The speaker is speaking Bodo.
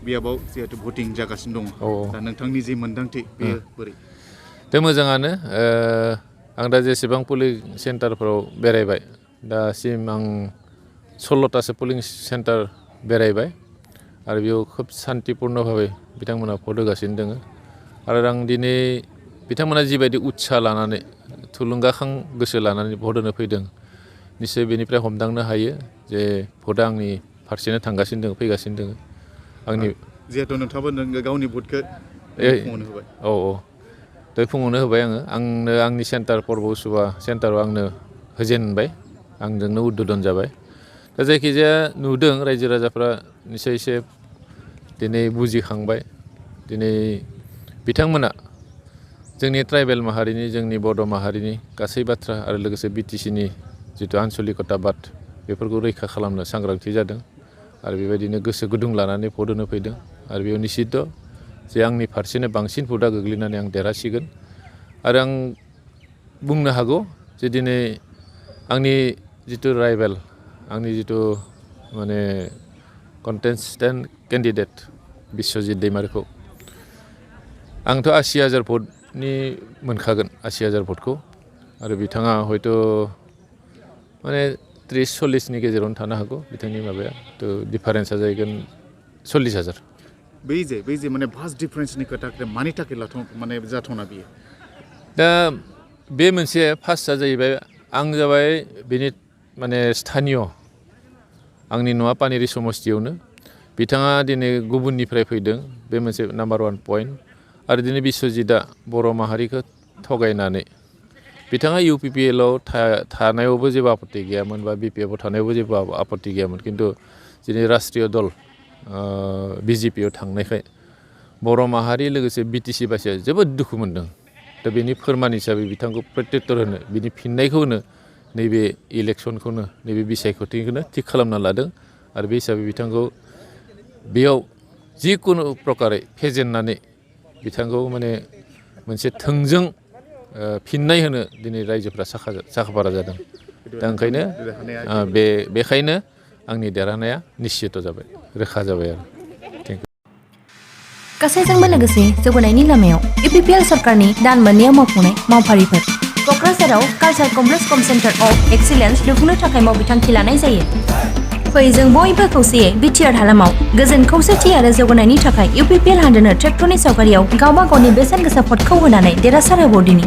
बियाबाव जिहेतु भटिं जागासिनो दङ दा नोंथांनि जे मोन्दांथि बेयो बोरै दा मोजाङानो आं दा जेसेबां पुलिं सेन्टारफोराव बेरायबाय दासिम आं 16तासो पुलिं सेन्टार बेरायबाय आरो बेयाव खोब शान्तिपुर्नभाबै बिथांमोना भट होगासिनो दङ आरो आं दिनै बिथांमोना जिबायदि उत्साह लानानै थुलुंगाखां गोसो लानानै भट होनो फैदों निश्चय बेनिफ्राय हमदांनो हायो जे भटआ आंनि फारसेनो थांगासिनो दङ फैगासिनो दङ आंनि जिहेतु नोंथाङाबो गावनि भटखौ फुङावनो होबाय दा फुङावनो होबाय आंनो आंनि सेन्टार पर्ब उसुबा सेन्टाराव आंनो होजेनबाय आंजोंनो उद्बोधन जाबाय दा जायखिजाया नुदों रायजो राजाफ्रा निश्चय एसे दिनै बुजिखांबाय दिनै बिथांमोना जोंनि ट्राइबेल माहारिनि जोंनि बड' माहारिनि गासै बाथ्रा आरो लोगोसे बिटिसिनि जिथु आन्सलिकताबाद बेफोरखौ रैखा खालामनो सांग्रांथि जादों आरो बेबायदिनो गोसो गुदुं लानानै भट होनो फैदों आरो बेयाव निश्चित जे आंनि फारसेनो बांसिन भटआ गोग्लैनानै आं देरहासिगोन आरो आं बुंनो हागौ जे दिनै आंनि जिथु राइभेल आंनि जिथु माने कन्टेस्टेन्ट केन्डिडेट बिस्वजित दैमारिखौ आंथ' 80,000 भटनि मोनखागोन 80,000 भटखौ आरो बिथाङा हयथ' माने 30-40नि गेजेरावनो थानो हागौ बिथांनि माबाया थ' डिफारेन्सा जाहैगोन 40,000 बै जे माने भास्ट डिफारेन्सनि खोथा मानि थाखाय माने जाथावना बियो दा बे मोनसे फार्स्टआ जाहैबाय आं जाबाय बेनि माने स्थानीय आंनि न'आ पानेरि समस्तियावनो बिथाङा दिनै गुबुननिफ्राय फैदों बे मोनसे नाम्बार 1 पइन्ट आरो दिनै बिस्वजितआ बर' माहारिखौ थगायनानै बिथाङा UPPLआव थानायावबो जेबो आपत्ति गैयामोन बा BPFआव थानायावबो जेबो आपत्ति गैयामोन खिन्थु दिनै राष्ट्रीय दल BJPआव थांनायखाय बर' माहारि लोगोसे BTC बासिया जोबोद दुखु मोनदों दा बेनि फोरमान हिसाबै बिथांखौ प्रत्युत्तर होनो बिनि फिननायखौ होनो नैबे इलेक्सनखौनो नैबे बिसायख'थिखौनो थिग खालामना लादों आरो बे हिसाबै बिथांखौ बेयाव जिकुनु प्रकारै फेजेननानै बिथांखौ माने मोनसे थोंजों फिननाय होनो दिनै रायजोफ्रा साखाफारा जादों दा ओंखायनो बेखायनो आंनि देरहानाया निश्चित जाबाय रोखा जाबाय आरो गासैजोंबो लोगोसे जौगानायनि लामायाव UPPL सरकारनि दान मोननैयाव मावफुंनाय मावफारिफोर क'क्राझाराव culture complex com centre of excellence लुफुंनो थाखाय मावबिथांखि लानाय जायो फै जों बयबो खौसेयै बिटिआर हालामाव गोजोन खौसेथि आरो जौगानायनि थाखाय UPPL हानजानो ट्रेक्टरनि सावगारियाव गावबा गावनि बेसेन गोसा भटखौ होनानै देरहासार होबावदिनि